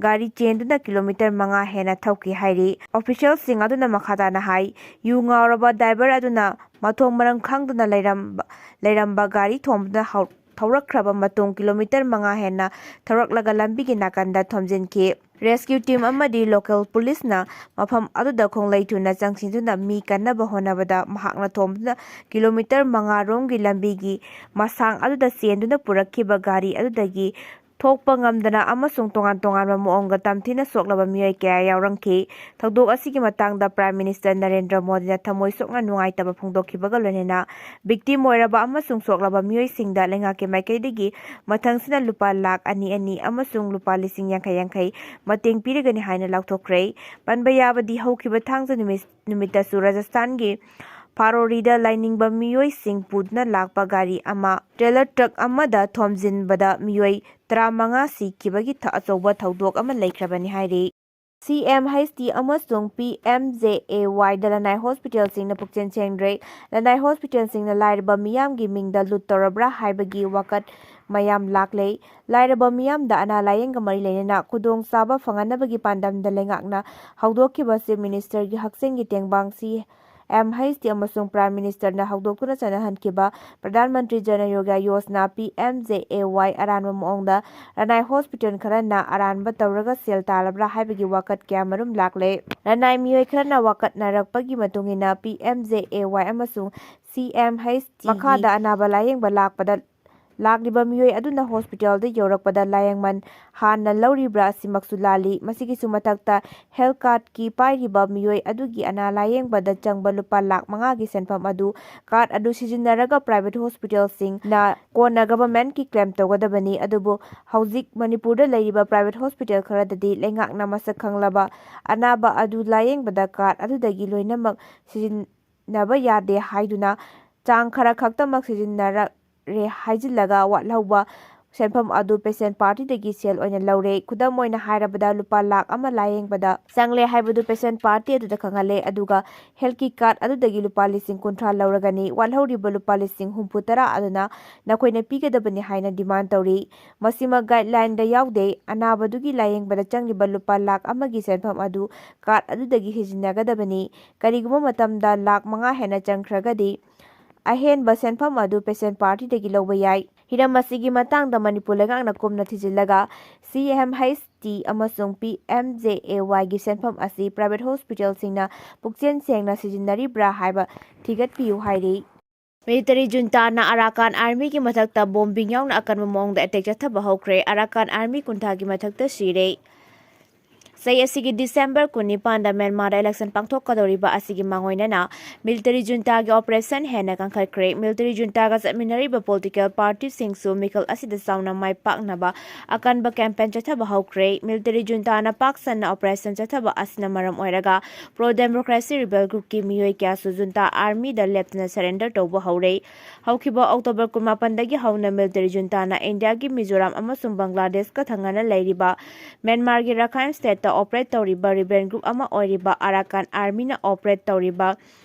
ꯒꯥꯔꯤ ꯆꯦꯟꯗꯨꯅ ꯀꯤꯂꯣꯃꯤꯇꯔ ꯃꯉꯥ ꯍꯦꯟꯅ ꯊꯧꯈꯤ ꯍꯥꯏꯔꯤ꯫ ꯑꯣꯐꯤꯁꯤꯌꯦꯜꯁꯤꯡ ꯑꯗꯨꯅ ꯃꯈꯥ ꯇꯥꯅ ꯍꯥꯏ, ꯌꯨ ꯉꯥꯎꯔꯕ ꯗ꯭ꯔꯥꯏꯚꯔ ꯑꯗꯨꯅ ꯃꯊꯣꯡ ꯃꯔꯝ ꯈꯪꯗꯅ ꯂꯩꯔꯝꯕ, ꯂꯩꯔꯝꯕ ꯒꯥꯔꯤ ꯊꯣꯝꯗꯨꯅ ꯍꯧ-, ꯊꯧꯔꯛꯈ꯭ꯔꯕ ꯃꯇꯨꯡ ꯀꯤꯂꯣꯃꯤꯇꯔ ꯃꯉꯥ ꯍꯦꯟꯅ ꯊꯧꯔꯛꯂꯒ ꯂꯝꯕꯤꯒꯤ ꯅꯥꯀꯟꯗ ꯊꯣꯝꯖꯤꯟꯈꯤ꯫ ꯔꯦꯁꯀ꯭ꯌꯨ ꯇꯤꯝ ꯑꯃꯗꯤ ꯂꯣꯀꯦꯜ ꯄꯨꯂꯤꯁꯅ ꯃꯐꯝ ꯑꯗꯨꯗ ꯈꯣꯡꯂꯩ ꯊꯨꯅ ꯆꯪꯁꯤꯟꯗꯨꯅ ꯃꯤ ꯀꯟꯅꯕ ꯍꯣꯠꯅꯕꯗ ꯃꯍꯥꯛꯅ ꯊꯣꯝꯗꯨꯅ ꯀꯤꯂꯣꯃꯤꯇꯔ ꯃꯉꯥ ꯔꯣꯝꯒꯤ ꯂꯝꯕꯤꯒꯤ ꯃꯁꯥꯡ ꯑꯗꯨꯗ ꯆꯦꯟꯗꯨꯅ ꯄꯨꯔꯛꯈꯤꯕ ꯒꯥꯔꯤ ꯑꯗꯨꯗꯒꯤ ꯊꯣꯛꯄ ꯉꯝꯗꯅ ꯑꯃꯁꯨꯡ ꯇꯣꯉꯥꯟ ꯇꯣꯉꯥꯟꯕ ꯃꯑꯣꯡꯗ ꯇꯝꯊꯤꯅ ꯁꯣꯛꯂꯕ ꯃꯤꯑꯣꯏ ꯀꯌꯥ ꯌꯥꯎꯔꯝꯈꯤ꯫ ꯊꯧꯗꯣꯛ ꯑꯁꯤꯒꯤ ꯃꯇꯥꯡꯗ ꯄ꯭ꯔꯥꯏꯝ ꯃꯤꯅꯤꯁꯇꯔ ꯅꯔꯦꯟꯗ꯭ꯔ ꯃꯣꯗꯤꯅ ꯊꯃꯣꯏ ꯁꯣꯛꯅ ꯅꯨꯡꯉꯥꯏꯇꯕ ꯐꯣꯡꯗꯣꯛꯈꯤꯕꯒ ꯂꯣꯏꯅꯅ ꯚꯤꯛꯇꯤꯝ ꯑꯣꯏꯔꯕ ꯑꯃꯁꯨꯡ ꯁꯣꯛꯂꯕ ꯃꯤꯑꯣꯏꯁꯤꯡꯗ ꯂꯩꯉꯥꯛꯀꯤ ꯃꯥꯏꯀꯩꯗꯒꯤ ꯃꯊꯪꯁꯤꯅ ꯂꯨꯄꯥ ꯂꯥꯈ ꯑꯅꯤ ꯑꯅꯤ ꯑꯃꯁꯨꯡ ꯂꯨꯄꯥ ꯂꯤꯁꯤꯡ ꯌꯥꯡꯈꯩ ꯌꯥꯡꯈꯩ ꯃꯇꯦꯡ ꯄꯤꯔꯒꯅꯤ ꯍꯥꯏꯅ ꯂꯥꯎꯊꯣꯛꯈ꯭ꯔꯦ꯫ ꯄꯟꯕ ꯌꯥꯕꯗꯤ ꯍꯧꯈꯤꯕ ꯊꯥꯡꯖ ꯅꯨꯃꯤꯠ, ꯅꯨꯃꯤꯠꯇꯁꯨ ꯔꯥꯖꯁꯊꯥꯟꯒꯤ ꯐꯥꯔꯣꯔꯤꯗ ꯂꯥꯏꯅꯤꯡꯕ ꯃꯤꯑꯣꯏꯁꯤꯡ ꯄꯨꯗꯨꯅ ꯂꯥꯛꯄ ꯒꯥꯔꯤ ꯑꯃ ꯇ꯭ꯔꯦꯂꯔ ꯇ꯭ꯔꯛ ꯑꯃꯗ ꯊꯣꯝꯖꯤꯟꯕꯗ ꯃꯤꯑꯣꯏ ꯇꯔꯥꯃꯉꯥ ꯁꯤꯈꯤꯕꯒꯤ ꯊ-, ꯑꯆꯧꯕ ꯊꯧꯗꯣꯛ ꯑꯃ ꯂꯩꯈ꯭ꯔꯕꯅꯤ ꯍꯥꯏꯔꯤ꯫ ꯁꯤ ꯑꯦꯝ ꯑꯩꯆ ꯇꯤ ꯑꯃꯁꯨꯡ ꯄꯤ ꯑꯦꯝ ꯖꯦ ꯑꯦ ꯋꯥꯏꯗ ꯂꯅꯥꯏ ꯍꯣꯁꯄꯤꯇꯥꯜꯁꯤꯡꯅ ꯄꯨꯛꯆꯦꯜ ꯁꯦꯡꯗ꯭ꯔꯦ꯫ ꯂꯅꯥꯏ ꯍꯣꯁꯄꯤꯇꯥꯜꯁꯤꯡꯅ ꯂꯥꯏꯔꯕ ꯃꯤꯌꯥꯝꯒꯤ ꯃꯤꯡꯗ ꯂꯨꯠ ꯇꯧꯔꯕ꯭ꯔꯥ ꯍꯥꯏꯕꯒꯤ ꯋꯥꯀꯠ ꯃꯌꯥꯝ ꯂꯥꯛꯂꯦ꯫ ꯂꯥꯏꯔꯕ ꯃꯤꯌꯥꯝꯗ ꯑꯅꯥ ꯂꯥꯌꯦꯡꯒ ꯃꯔꯤ ꯂꯩꯅꯅ ꯈꯨꯗꯣꯡꯆꯥꯕ ꯐꯪꯍꯟꯅꯕꯒꯤ ꯄꯥꯟꯗꯝꯗ ꯂꯩꯉꯥꯛꯅ ꯍꯧꯗꯣꯛꯈꯤꯕ ꯆꯤꯐ ꯃꯤꯅꯤꯁꯇꯔꯒꯤ ꯍꯛꯁꯦꯜꯒꯤ ꯇꯦꯡꯕꯥꯡ ꯁꯤ ꯑꯦꯝ ꯑꯩꯆ ꯇꯤ ꯑꯃꯁꯨꯡ ꯄ꯭ꯔꯥꯏꯝ ꯃꯤꯅꯤꯁꯇꯔꯅ ꯍꯧꯗꯣꯛꯇꯨꯅ ꯆꯠꯅꯍꯟꯈꯤꯕ Pradhan Mantri Jan Arogya Yojana, P M J A Y, ꯑꯔꯥꯟꯕ ꯃꯑꯣꯡꯗ ꯂꯅꯥꯏ ꯍꯣꯁꯄꯤꯇꯥꯜ ꯈꯔꯅ ꯑꯔꯥꯟꯕ ꯇꯧꯔꯒ ꯁꯦꯜ ꯇꯥꯜꯂꯕ꯭ꯔꯥ ꯍꯥꯏꯕꯒꯤ ꯋꯥꯀꯠ ꯀꯌꯥꯃꯔꯨꯝ ꯂꯥꯛꯂꯦ꯫ ꯂꯅꯥꯏ ꯃꯤꯑꯣꯏ ꯈꯔꯅ ꯋꯥꯀꯠꯅꯔꯛꯄꯒꯤ ꯃꯇꯨꯡ ꯏꯟꯅ ꯄꯤ ꯑꯦꯝ ꯖꯦ ꯑꯦ ꯋꯥꯏ ꯑꯃꯁꯨꯡ ꯁꯤ ꯑꯦꯝ ꯑꯩꯆ ꯇꯤꯒꯤ ꯃꯈꯥꯗ ꯑꯅꯥꯕ ꯂꯥꯌꯦꯡꯕ ꯂꯥꯛꯄꯗ ꯂꯥꯛꯂꯤꯕ ꯃꯤꯑꯣꯏ ꯑꯗꯨꯅ ꯍꯣꯁꯄꯤꯇꯥꯜꯗ ꯌꯧꯔꯛꯄꯗ ꯂꯥꯌꯦꯡꯃꯟ ꯍꯥꯟꯅ ꯂꯧꯔꯤꯕ꯭ꯔꯥ ꯑꯁꯤꯃꯛꯁꯨ ꯂꯥꯜꯂꯤ꯫ ꯃꯁꯤꯒꯤꯁꯨ ꯃꯊꯛꯇ ꯍꯦꯜꯊ ꯀꯥꯔꯗꯀꯤ ꯄꯥꯏꯔꯤꯕ ꯃꯤꯑꯣꯏ ꯑꯗꯨꯒꯤ ꯑꯅꯥ ꯂꯥꯌꯦꯡꯕꯗ ꯆꯪꯕ ꯂꯨꯄꯥ ꯂꯥꯈ ꯃꯉꯥꯒꯤ ꯁꯦꯟꯐꯝ ꯑꯗꯨ ꯀꯥꯔꯗ ꯑꯗꯨ ꯁꯤꯖꯤꯟꯅꯔꯒ ꯄ꯭ꯔꯥꯏꯚꯦꯠ ꯍꯣꯁꯄꯤꯇꯥꯜꯁꯤꯡꯅ ꯀꯣꯟꯅ ꯒꯚꯔꯟꯃꯦꯟꯠꯀꯤ ꯀ꯭ꯂꯦꯝ ꯇꯧꯒꯗꯕꯅꯤ꯫ ꯑꯗꯨꯕꯨ ꯍꯧꯖꯤꯛ ꯃꯅꯤꯄꯨꯔꯗ ꯂꯩꯔꯤꯕ ꯄ꯭ꯔꯥꯏꯚꯦꯠ ꯍꯣꯁꯄꯤꯇꯥꯜ ꯈꯔꯗꯗꯤ ꯂꯩꯉꯥꯛꯅ ꯃꯁꯛ ꯈꯪꯂꯕ ꯑꯅꯥꯕ ꯑꯗꯨ ꯂꯥꯌꯦꯡꯕꯗ ꯀꯥꯔꯗ ꯑꯗꯨꯗꯒꯤ ꯂꯣꯏꯅꯃꯛ ꯁꯤꯖꯤꯟꯅꯕ ꯌꯥꯗꯦ ꯍꯥꯏꯗꯨꯅ ꯆꯥꯡ ꯈꯔ ꯈꯛꯇꯃꯛ ꯁꯤꯖꯤꯟꯅꯔꯛꯂꯦ ꯍꯥꯏꯖꯤꯜꯂꯒ ꯋꯥꯠꯍꯧꯕ ꯁꯦꯟꯐꯝ ꯑꯗꯨ ꯄꯦꯁꯦꯟꯠ ꯄꯥꯔꯇꯤꯗꯒꯤ ꯁꯦꯜ ꯑꯣꯏꯅ ꯂꯧꯔꯦ꯫ ꯈꯨꯗꯝ ꯑꯣꯏꯅ ꯍꯥꯏꯔꯕꯗ ꯂꯨꯄꯥ ꯂꯥꯈ ꯑꯃ ꯂꯥꯌꯦꯡꯕꯗ ꯆꯪꯂꯦ ꯍꯥꯏꯕꯗꯨ ꯄꯦꯁꯦꯟꯠ ꯄꯥꯔꯇꯤ ꯑꯗꯨꯗ ꯈꯪꯍꯜꯂꯦ, ꯑꯗꯨꯒ ꯍꯦꯜꯊꯀꯤ ꯀꯥꯔꯗ ꯑꯗꯨꯗꯒꯤ ꯂꯨꯄꯥ ꯂꯤꯁꯤꯡ ꯀꯨꯟꯊ꯭ꯔꯥ ꯂꯧꯔꯒꯅꯤ꯫ ꯋꯥꯠꯍꯧꯔꯤꯕ ꯂꯨꯄꯥ ꯂꯤꯁꯤꯡ ꯍꯨꯝꯐꯨ ꯇꯔꯥ ꯑꯗꯨꯅ ꯅꯈꯣꯏꯅ ꯄꯤꯒꯗꯕꯅꯤ ꯍꯥꯏꯅ ꯗꯤꯃꯥꯟ ꯇꯧꯔꯤ꯫ ꯃꯁꯤꯃꯛ ꯒꯥꯏꯗꯂꯥꯏꯟꯗ ꯌꯥꯎꯗꯦ꯫ ꯑꯅꯥꯕꯗꯨꯒꯤ ꯂꯥꯌꯦꯡꯕꯗ ꯆꯪꯂꯤꯕ ꯂꯨꯄꯥ ꯂꯥꯈ ꯑꯃꯒꯤ ꯁꯦꯟꯐꯝ ꯑꯗꯨ ꯀꯥꯔꯗ ꯑꯗꯨꯗꯒꯤ ꯁꯤꯖꯤꯟꯅꯒꯗꯕꯅꯤ꯫ ꯀꯔꯤꯒꯨꯝꯕ ꯃꯇꯝꯗ ꯂꯥꯈ ꯃꯉꯥ ꯍꯦꯟꯅ ꯆꯪꯈ꯭ꯔꯒꯗꯤ ꯑꯍꯦꯟꯕ ꯁꯦꯟꯐꯝ ꯑꯗꯨ ꯄꯦꯁꯦꯟꯠ ꯄꯥꯔꯇꯤꯗꯒꯤ ꯂꯧꯕ ꯌꯥꯏ꯫ ꯍꯤꯔꯝ ꯑꯁꯤꯒꯤ ꯃꯇꯥꯡꯗ ꯃꯅꯤꯄꯨꯔ ꯂꯩꯉꯥꯛꯅ ꯀꯨꯞꯅ ꯊꯤꯖꯤꯜꯂꯒ ꯁꯤ ꯑꯦꯝ ꯑꯩꯆ ꯇꯤ ꯑꯃꯁꯨꯡ ꯄꯤ ꯑꯦꯝ ꯖꯦ ꯑꯦ ꯋꯥꯏꯒꯤ ꯁꯦꯟꯐꯝ ꯑꯁꯤ ꯄ꯭ꯔꯥꯏꯚꯦꯠ ꯍꯣꯁꯄꯤꯇꯥꯜꯁꯤꯡꯅ ꯄꯨꯛꯆꯦꯜ ꯁꯦꯡꯅ ꯁꯤꯖꯤꯟꯅꯔꯤꯕ꯭ꯔꯥ ꯍꯥꯏꯕ ꯊꯤꯒꯠꯄꯤꯌꯨ ꯍꯥꯏꯔꯤ꯫ ꯃꯤꯂꯤꯇꯔꯤ ꯖꯨꯟꯇꯥꯅ ꯑꯔꯥꯀꯥꯟ ꯑꯥꯔꯃꯤꯒꯤ ꯃꯊꯛꯇ ꯕꯣꯝꯕꯤꯡ ꯌꯥꯎꯅ ꯑꯀꯟꯕ ꯃꯑꯣꯡꯗ ꯑꯦꯇꯦꯛ ꯆꯠꯊꯕ ꯍꯧꯈ꯭ꯔꯦ꯫ ꯑꯔꯥꯀꯥꯟ ꯑꯥꯔꯃꯤ ꯀꯨꯟꯊ꯭ꯔꯥꯒꯤ ꯃꯊꯛꯇ ꯁꯤꯔꯦ꯫ ꯆꯍꯤ ꯑꯁꯤꯒꯤ ꯗꯤꯁꯦꯝꯕꯔ ꯀꯨꯟꯅꯤꯄꯥꯟꯗ ꯃ꯭ꯌꯥꯟꯃꯥꯔꯗ ꯏꯂꯦꯛꯁꯟ ꯄꯥꯡꯊꯣꯛꯀꯗꯧꯔꯤꯕ ꯑꯁꯤꯒꯤ ꯃꯥꯡꯑꯣꯏꯅꯅ ꯃꯤꯂꯤꯇꯔꯤ ꯖꯨꯟꯇꯥꯒꯤ ꯑꯣꯄꯔꯦꯁꯟ ꯍꯦꯟꯅ ꯀꯟꯈꯠꯈ꯭ꯔꯦ꯫ ꯃꯤꯂꯤꯇꯔꯤ ꯖꯨꯟꯇꯥꯒ ꯆꯠꯃꯤꯟꯅꯔꯤꯕ ꯄꯣꯂꯤꯇꯤꯀꯦꯜ ꯄꯥꯔꯇꯤꯁꯤꯡꯁꯨ ꯃꯤꯈꯜ ꯑꯁꯤꯗ ꯆꯥꯎꯅ ꯃꯥꯏ ꯄꯥꯛꯅꯕ ꯑꯀꯟꯕ ꯀꯦꯝꯄꯦꯟ ꯆꯠꯊꯕ ꯍꯧꯈ꯭ꯔꯦ꯫ ꯃꯤꯂꯤꯇꯔꯤ ꯖꯨꯟꯇꯥꯅ ꯄꯥꯛ ꯁꯟꯅ ꯑꯣꯄꯔꯦꯁꯟ ꯆꯠꯊꯕ ꯑꯁꯤꯅ ꯃꯔꯝ ꯑꯣꯏꯔꯒ ꯄ꯭ꯔꯣ ꯗꯦꯃꯣꯀ꯭ꯔꯦꯁꯤ ꯔꯤꯕꯦꯜ ꯒ꯭ꯔꯨꯞꯀꯤ ꯃꯤꯑꯣꯏ ꯀꯌꯥꯁꯨ ꯖꯨꯟꯇꯥ ꯑꯥꯔꯃꯤꯗ ꯂꯦꯞꯇꯅ ꯁꯔꯦꯟꯗꯔ ꯇꯧꯕ ꯍꯧꯔꯦ꯫ ꯍꯧꯈꯤꯕ ꯑꯣꯛꯇꯣꯕꯔ ꯀꯨꯟꯃꯥꯄꯟꯗꯒꯤ ꯍꯧꯅ ꯃꯤꯂꯤꯇꯔꯤ ꯖꯨꯟꯇꯥꯅ ꯏꯟꯗꯤꯌꯥꯒꯤ ꯃꯤꯖꯣꯔꯥꯝ ꯑꯃꯁꯨꯡ ꯕꯪꯒ꯭ꯂꯥꯗꯦꯁꯀ ꯊꯪꯅꯅ ꯂꯩꯔꯤꯕ ꯃ꯭ꯌꯥꯟꯃꯥꯔꯒꯤ ꯔꯥꯈꯥꯏꯟ ꯁ꯭ꯇꯦꯠꯇ ꯑꯣꯄꯔꯦꯠ ꯇꯧꯔꯤꯕ ꯔꯤꯕꯦꯜ ꯒ꯭ꯔꯨꯞ ꯑꯃ ꯑꯣꯏꯔꯤꯕ ꯑꯔꯥꯀꯥꯟ ꯑꯥꯔꯃꯤꯅ ꯑꯣꯄꯔꯦꯠ ꯇꯧꯔꯤꯕ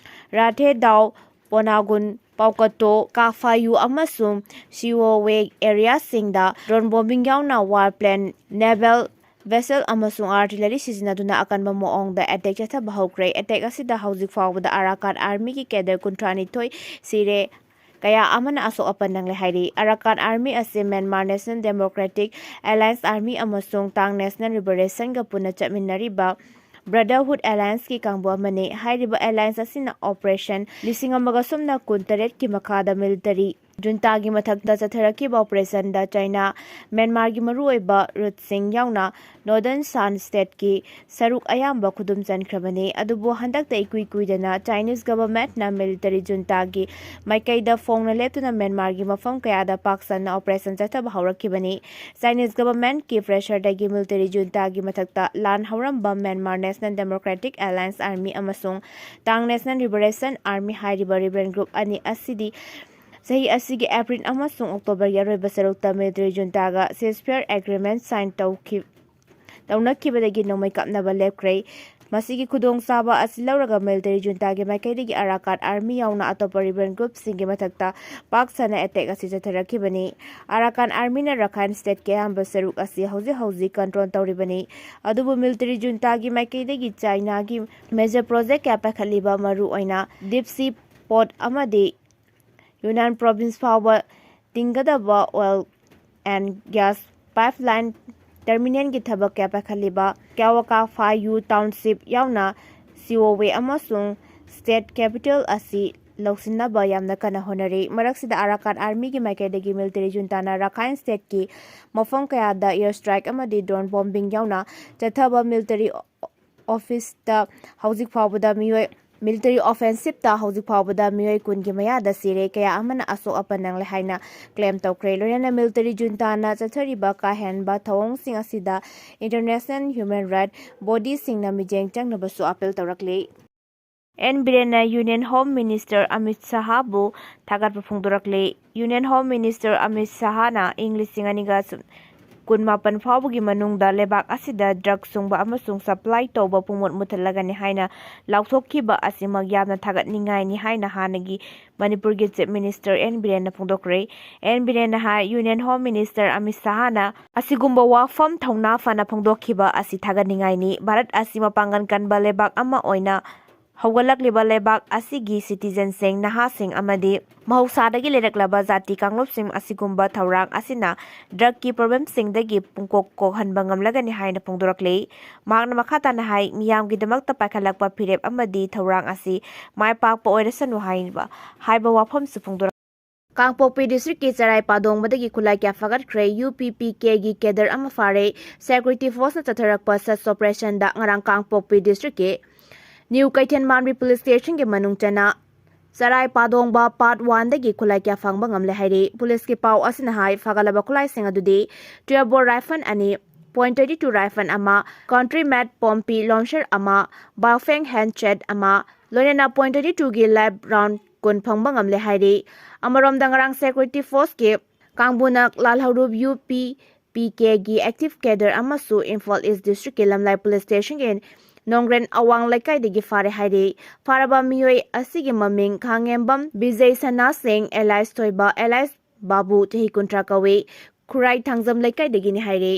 ꯔꯥꯊꯦꯗꯥꯎ, ꯄꯣꯅꯥꯒꯨꯟ, ꯄꯥꯎꯀꯠꯇꯣ, ꯀꯥꯐꯥꯌꯨ ꯑꯃꯁꯨꯡ ꯁꯤꯋꯣꯋꯦ ꯑꯦꯔꯤꯌꯥꯁꯤꯡꯗ ꯗ꯭ꯔꯣꯟ ꯕꯣꯝꯕꯤꯡ ꯌꯥꯎꯅ ꯋꯥꯔ ꯄ꯭ꯂꯦꯟ, ꯅꯦꯚꯦꯜ ꯚꯦꯁꯦꯜ ꯑꯃꯁꯨꯡ ꯑꯥꯔꯇꯤꯂꯔꯤ ꯁꯤꯖꯤꯟꯅꯗꯨꯅ ꯑꯀꯟꯕ ꯃꯑꯣꯡꯗ ꯑꯦꯇꯦꯛ ꯆꯠꯊꯕ ꯍꯧꯈ꯭ꯔꯦ꯫ ꯑꯦꯇꯦꯛ ꯑꯁꯤꯗ ꯍꯧꯖꯤꯛ ꯐꯥꯎꯕꯗ ꯑꯔꯥꯀꯥꯟ ꯑꯥꯔꯃꯤꯒꯤ ꯀꯦꯗꯔ ꯀꯨꯟꯊ꯭ꯔꯥꯅꯤꯊꯣꯏ ꯁꯤꯔꯦ, ꯀꯌꯥ ꯑꯃꯅ ꯑꯁꯣꯛ ꯑꯄꯟ ꯅꯪꯂꯦ ꯍꯥꯏꯔꯤ꯫ ꯑꯔꯥꯀꯥꯟ ꯑꯥꯔꯃꯤ ꯑꯁꯤ Myanmar national democratic alliance army ꯑꯃꯁꯨꯡ ꯇꯥꯡ ꯅꯦꯁꯅꯦꯜ ꯂꯤꯕꯔꯦꯁꯟꯒ ꯄꯨꯟꯅ ꯆꯠꯃꯤꯟꯅꯔꯤꯕ ꯕ꯭ꯔꯗꯔꯍꯨꯗ ꯑꯦꯂꯥꯏꯟꯁꯀꯤ ꯀꯥꯡꯕꯨ ꯑꯃꯅꯤ꯫ ꯍꯥꯏꯔꯤꯕ ꯑꯦꯂꯥꯏꯟꯁ ꯑꯁꯤꯅ ꯑꯣꯄꯔꯦꯁꯟ ꯂꯤꯁꯤꯡ ꯑꯃꯒ ꯁꯨꯞꯅ ꯀꯨꯟꯇꯔꯦꯠꯀꯤ ꯃꯈꯥꯗ ꯃꯤꯂꯤꯇꯔꯤ ꯖꯨꯟꯇꯥꯒꯤ ꯃꯊꯛꯇ ꯆꯠꯊꯔꯛꯈꯤꯕ ꯑꯣꯄꯔꯦꯁꯟꯗ ꯆꯥꯏꯅꯥ, ꯃ꯭ꯌꯥꯟꯃꯥꯔꯒꯤ ꯃꯔꯨꯑꯣꯏꯕ ꯔꯨꯠꯁꯤꯡ ꯌꯥꯎꯅ ꯅꯣꯔꯗꯔꯟ ꯁꯥꯟ ꯁ꯭ꯇꯦꯠꯀꯤ ꯁꯔꯨꯛ ꯑꯌꯥꯝꯕ ꯈꯨꯗꯨꯝ ꯆꯟꯈ꯭ꯔꯕꯅꯤ꯫ ꯑꯗꯨꯕꯨ ꯍꯟꯗꯛꯇ ꯏꯀꯨꯏ ꯀꯨꯏꯗꯅ ꯆꯥꯏꯅꯤꯁ ꯒꯚꯔꯟꯃꯦꯟꯠꯅ ꯃꯤꯂꯤꯇꯔꯤ ꯖꯨꯟꯇꯥꯒꯤ ꯃꯥꯏꯀꯩꯗ ꯐꯣꯡꯅ ꯂꯦꯞꯇꯨꯅ ꯃ꯭ꯌꯥꯟꯃꯥꯔꯒꯤ ꯃꯐꯝ ꯀꯌꯥꯗ ꯄꯥꯛ ꯁꯟꯅ ꯑꯣꯄꯔꯦꯁꯟ ꯆꯠꯊꯕ ꯍꯧꯔꯛꯈꯤꯕꯅꯤ꯫ ꯆꯥꯏꯅꯤꯁ ꯒꯚꯔꯟꯃꯦꯟꯠꯀꯤ ꯄ꯭ꯔꯦꯁꯔꯗꯒꯤ ꯃꯤꯂꯤꯇꯔꯤ ꯖꯨꯟꯇꯥꯒꯤ ꯃꯊꯛꯇ ꯂꯥꯟ ꯍꯧꯔꯝꯕ ꯃ꯭ꯌꯥꯟꯃꯥꯔ ꯅꯦꯁꯅꯦꯜ ꯗꯦꯃꯣꯀ꯭ꯔꯦꯇꯤꯛ ꯑꯦꯂꯥꯌꯟꯁ ꯑꯥꯔꯃꯤ ꯑꯃꯁꯨꯡ ꯇꯥꯡ ꯅꯦꯁꯅꯦꯜ ꯂꯤꯕꯔꯦꯁꯟ ꯑꯥꯔꯃꯤ ꯍꯥꯏꯔꯤꯕ ꯔꯤꯕꯦꯜ ꯒ꯭ꯔꯨꯞ ꯑꯅꯤ ꯑꯁꯤꯗꯤ ꯆꯍꯤ ꯑꯁꯤꯒꯤ ꯑꯦꯄ꯭ꯔꯤꯜ ꯑꯃꯁꯨꯡ ꯑꯣꯛꯇꯣꯕꯔꯒꯤ ꯑꯔꯣꯏꯕ ꯁꯔꯨꯛꯇ ꯃꯤꯂꯤꯇꯔꯤ ꯖꯨꯟꯇꯥꯒ ceasefire agreement sign ꯇꯧꯈꯤ-, ꯇꯧꯅꯈꯤꯕꯗꯒꯤ ꯅꯣꯡꯃꯩ ꯀꯥꯞꯅꯕ ꯂꯦꯞꯈ꯭ꯔꯦ꯫ ꯃꯁꯤꯒꯤ ꯈꯨꯗꯣꯡꯆꯥꯕ ꯑꯁꯤ ꯂꯧꯔꯒ ꯃꯤꯂꯤꯇꯔꯤ ꯖꯨꯟꯇꯥꯒꯤ ꯃꯥꯏꯀꯩꯗꯒꯤ ꯑꯔꯥꯀꯥꯟ ꯑꯥꯔꯃꯤ ꯌꯥꯎꯅ ꯑꯇꯣꯞꯄ ꯔꯤꯕꯦꯜ ꯒ꯭ꯔꯨꯞꯁꯤꯡꯒꯤ ꯃꯊꯛꯇ ꯄꯥꯛ ꯁꯟꯅ ꯑꯦꯇꯦꯛ ꯑꯁꯤ ꯆꯠꯊꯔꯛꯈꯤꯕꯅꯤ꯫ ꯑꯔꯥꯀꯥꯟ ꯑꯥꯔꯃꯤꯅ ꯔꯥꯈꯥꯏꯟ ꯁ꯭ꯇꯦꯠꯀꯤ ꯑꯌꯥꯝꯕ ꯁꯔꯨꯛ ꯑꯁꯤ ꯍꯧꯖꯤꯛ ꯍꯧꯖꯤꯛ ꯀꯟꯇ꯭ꯔꯣꯜ ꯇꯧꯔꯤꯕꯅꯤ꯫ ꯑꯗꯨꯕꯨ ꯃꯤꯂꯤꯇꯔꯤ ꯖꯨꯟꯇꯥꯒꯤ ꯃꯥꯏꯀꯩꯗꯒꯤ ꯆꯥꯏꯅꯥꯒꯤ ꯃꯦꯖꯔ ꯄ꯭ꯔꯣꯖꯦꯛ ꯀꯌꯥ ꯄꯥꯏꯈꯠꯂꯤꯕ, ꯃꯔꯨ ꯑꯣꯏꯅ ꯗꯤꯞ ꯁꯤ ꯄꯣꯔꯠ ꯑꯃꯗꯤ ꯌꯨꯅꯥꯟ ꯄ꯭ꯔꯣꯚꯤꯟꯁ ꯐꯥꯎꯕ ꯇꯤꯡꯒꯗꯕ oil and gas pipeline terminalꯒꯤ ꯊꯕꯛ ꯀꯌꯥ ꯄꯥꯏꯈꯠꯂꯤꯕ ꯀ꯭ꯌꯥꯋꯥꯀꯥ ꯐꯥꯏꯌꯨ township ꯌꯥꯎꯅ ꯁꯤꯑꯣꯋꯦ ꯑꯃꯁꯨꯡ ꯁ꯭ꯇꯦꯠ ꯀꯦꯄꯤꯇꯦꯜ ꯑꯁꯤ ꯂꯧꯁꯤꯟꯅꯕ ꯌꯥꯝꯅ ꯀꯟꯅ ꯍꯣꯠꯅꯔꯤ꯫ ꯃꯔꯛꯁꯤꯗ ꯑꯔꯥꯀꯥꯟ ꯑꯥꯔꯃꯤꯒꯤ ꯃꯥꯏꯀꯩꯗꯒꯤ ꯃꯤꯂꯤꯇꯔꯤ ꯖꯨꯟꯇꯥꯅ ꯔꯥꯈꯥꯏꯟ ꯁ꯭ꯇꯦꯠꯀꯤ ꯃꯐꯝ ꯀꯌꯥꯗ air strike ꯑꯃꯗꯤ drone bombing ꯌꯥꯎꯅ ꯆꯠꯊꯕ ꯃꯤꯂꯤꯇꯔꯤ ꯑꯣꯐꯤꯁꯇ ꯍꯧꯖꯤꯛ ꯐꯥꯎꯕꯗ ꯃꯤꯑꯣꯏ, ꯃꯤꯂꯤꯇꯔꯤ ꯑꯣꯐꯦꯟꯁꯤꯞꯇ ꯍꯧꯖꯤꯛ ꯐꯥꯎꯕꯗ ꯃꯤꯑꯣꯏ ꯀꯨꯟꯒꯤ ꯃꯌꯥꯗ ꯁꯤꯔꯦ, ꯀꯌꯥ ꯑꯃꯅ ꯑꯁꯣꯛ ꯑꯄꯟ ꯅꯪꯂꯦ ꯍꯥꯏꯅ ꯀ꯭ꯂꯦꯝ ꯇꯧꯈ꯭ꯔꯦ꯫ ꯂꯣꯏꯅꯅ ꯃꯤꯂꯤꯇꯔꯤ ꯖꯨꯟꯇꯥꯅ ꯆꯠꯊꯔꯤꯕ ꯀꯥ ꯍꯦꯟꯕ ꯊꯧꯑꯣꯡꯁꯤꯡ ꯑꯁꯤꯗ ꯏꯟꯇꯔꯅꯦꯁꯅꯦꯜ ꯍ꯭ꯌꯨꯃꯦꯟ ꯔꯥꯏꯠ ꯕꯣꯗꯤꯁꯤꯡꯅ ꯃꯤꯠꯌꯦꯡ ꯆꯪꯅꯕꯁꯨ ꯑꯥꯄꯤꯜ ꯇꯧꯔꯛꯂꯤ꯫ ꯑꯦꯟ ꯕꯤꯔꯦꯟꯅ ꯌꯨꯅꯤꯌꯟ ꯍꯣꯝ ꯃꯤꯅꯤꯁꯇꯔ ꯑꯃꯤꯠ ꯁꯍꯥꯕꯨ ꯊꯥꯒꯠꯄ ꯐꯣꯡꯗꯣꯔꯛꯂꯤ꯫ ꯌꯨꯅꯤꯌꯟ ꯍꯣꯝ ꯃꯤꯅꯤꯁꯇꯔ ꯑꯃꯤꯠ ꯁꯍꯥꯅ ꯏꯪ ꯂꯤꯁꯤꯡ ꯑꯅꯤꯒ ꯀꯨꯟꯃꯥꯄꯟ ꯐꯥꯎꯕꯒꯤ ꯃꯅꯨꯡꯗ ꯂꯩꯕꯥꯛ ꯑꯁꯤꯗ ꯗ꯭ꯔꯒ ꯁꯨꯡꯕ ꯑꯃꯁꯨꯡ ꯁꯄ꯭ꯂꯥꯏ ꯇꯧꯕ ꯄꯨꯡꯃꯨꯠ ꯃꯨꯠꯊꯠꯂꯒꯅꯤ ꯍꯥꯏꯅ ꯂꯥꯎꯊꯣꯛꯈꯤꯕ ꯑꯁꯤꯃꯛ ꯌꯥꯝꯅ ꯊꯥꯒꯠꯅꯤꯡꯉꯥꯏꯅꯤ ꯍꯥꯏꯅ ꯍꯥꯟꯅꯒꯤ ꯃꯅꯤꯄꯨꯔꯒꯤ ꯆꯤꯐ ꯃꯤꯅꯤꯁꯇꯔ ꯑꯦꯟ ꯕꯤꯔꯦꯟꯅ ꯐꯣꯡꯗꯣꯛꯈ꯭ꯔꯦ꯫ ꯑꯦꯟ ꯕꯤꯔꯦꯟꯅ ꯍꯥꯏ, ꯌꯨꯅꯤꯌꯟ ꯍꯣꯝ ꯃꯤꯅꯤꯁꯇꯔ ꯑꯃꯤꯠ ꯁꯍꯥꯅ ꯑꯁꯤꯒꯨꯝꯕ ꯋꯥꯐꯝ ꯊꯧꯅꯥ ꯐꯅ ꯐꯣꯡꯗꯣꯛꯈꯤꯕ ꯑꯁꯤ ꯊꯥꯒꯠꯅꯤꯡꯉꯥꯏꯅꯤ꯫ ꯚꯥꯔꯠ ꯑꯁꯤ ꯃꯄꯥꯡꯒꯜ ꯀꯟꯕ ꯂꯩꯕꯥꯛ ꯑꯃ ꯑꯣꯏꯅ ꯍꯧꯒꯠꯂꯛꯂꯤꯕ ꯂꯩꯕꯥꯛ ꯑꯁꯤꯒꯤ ꯁꯤꯇꯤꯖꯟꯁꯤꯡ, ꯅꯍꯥꯁꯤꯡ ꯑꯃꯗꯤ ꯃꯍꯧꯁꯥꯗꯒꯤ ꯂꯩꯔꯛꯂꯕ ꯖꯥꯇꯤ ꯀꯥꯡꯂꯨꯞꯁꯤꯡ ꯑꯁꯤꯒꯨꯝꯕ ꯊꯧꯔꯥꯡ ꯑꯁꯤꯅ ꯗ꯭ꯔꯒꯀꯤ ꯄ꯭ꯔꯣꯕ꯭ꯂꯦꯝꯁꯤꯡꯗꯒꯤ ꯄꯨꯡꯀꯣꯛ ꯀꯣꯛꯍꯟꯕ ꯉꯝꯂꯒꯅꯤ ꯍꯥꯏꯅ ꯐꯣꯡꯗꯣꯔꯛꯂꯤ꯫ ꯃꯍꯥꯛꯅ ꯃꯈꯥ ꯇꯥꯅ ꯍꯥꯏ, ꯃꯤꯌꯥꯝꯒꯤꯗꯃꯛꯇ ꯄꯥꯏꯈꯠꯂꯛꯄ ꯐꯤꯔꯦꯞ ꯑꯃꯗꯤ ꯊꯧꯔꯥꯡ ꯑꯁꯤ ꯃꯥꯏ ꯄꯥꯛꯄ ꯑꯣꯏꯔꯁꯅꯨ ꯍꯥꯏꯕ, ꯍꯥꯏꯕ ꯋꯥꯐꯝꯁꯨ ꯐꯣꯡꯗꯣꯔꯛꯂꯤ꯫ ꯀꯥꯡꯄꯣꯛꯄꯤ district ꯀꯤ ꯆꯔꯥꯏ ꯄꯥꯗꯣꯡꯕꯗꯒꯤ ꯈꯨꯠꯂꯥꯏ ꯀꯌꯥ ꯐꯥꯒꯠꯈ꯭ꯔꯦ꯫ U P P K ꯒꯤ cadre ꯑꯃ ꯐꯥꯔꯦ꯫ Security force ꯅ ꯆꯠꯊꯔꯛꯄ search operation ꯗ ꯉꯔꯥꯡ ꯀꯥꯡꯄꯣꯛꯄꯤ district ꯀꯤ New ꯀꯩꯊꯦꯜ ꯃꯥꯟꯕꯤ police station ꯒꯤ ꯃꯅꯨꯡ ꯆꯟꯅ ꯆꯔꯥꯏ ꯄꯥꯗꯣꯡꯕ part one ꯗꯒꯤ ꯈꯨꯠꯂꯥꯏ ꯀꯌꯥ ꯐꯪꯕ ꯉꯝꯂꯦ ꯍꯥꯏꯔꯤ꯫ Police ꯀꯤ ꯄꯥꯎ ꯑꯁꯤꯅ ꯍꯥꯏ, ꯐꯥꯒꯠꯂꯕ ꯈꯨꯠꯂꯥꯏꯁꯤꯡ ꯑꯗꯨꯗꯤ twelve bore rifle ꯑꯅꯤ, point twenty two rifle ꯑꯃ, country made pompi launcher ꯑꯃ, Baofeng handset ꯑꯃ, ꯂꯣꯏꯅꯅ point twenty two ꯒꯤ live round ꯀꯨꯟ ꯐꯪꯕ ꯉꯝꯂꯦ ꯍꯥꯏꯔꯤ꯫ ꯑꯃꯔꯣꯝꯗ ꯉꯔꯥꯡ security force ꯀꯤ ꯀꯥꯡꯕꯨꯅ ꯂꯥꯜꯍꯧꯂꯨꯞ U P P K ꯒꯤ active cadre ꯑꯃꯁꯨ ꯏꯝꯐꯥꯜ East district ꯀꯤ ꯂꯝꯂꯥꯏ police station ꯒꯤ ꯅꯣꯡꯒ꯭ꯔꯦꯟ ꯑꯋꯥꯡ ꯂꯩꯀꯥꯏꯗꯒꯤ ꯐꯥꯔꯦ ꯍꯥꯏꯔꯤ꯫ ꯐꯥꯔꯕ ꯃꯤꯑꯣꯏ ꯑꯁꯤꯒꯤ ꯃꯃꯤꯡ ꯈꯥꯉꯦꯝꯕꯝ ꯕꯤꯖꯩ ꯁꯅꯥ ꯁꯤꯡ alias ꯊꯣꯏꯕ alias ꯕꯥꯕꯨ, ꯆꯍꯤ ꯀꯨꯟꯊ꯭ꯔꯥ ꯀꯧꯏ꯫ ꯈꯨꯔꯥꯏ ꯊꯥꯡꯖꯝ ꯂꯩꯀꯥꯏꯗꯒꯤꯅꯤ ꯍꯥꯏꯔꯤ꯫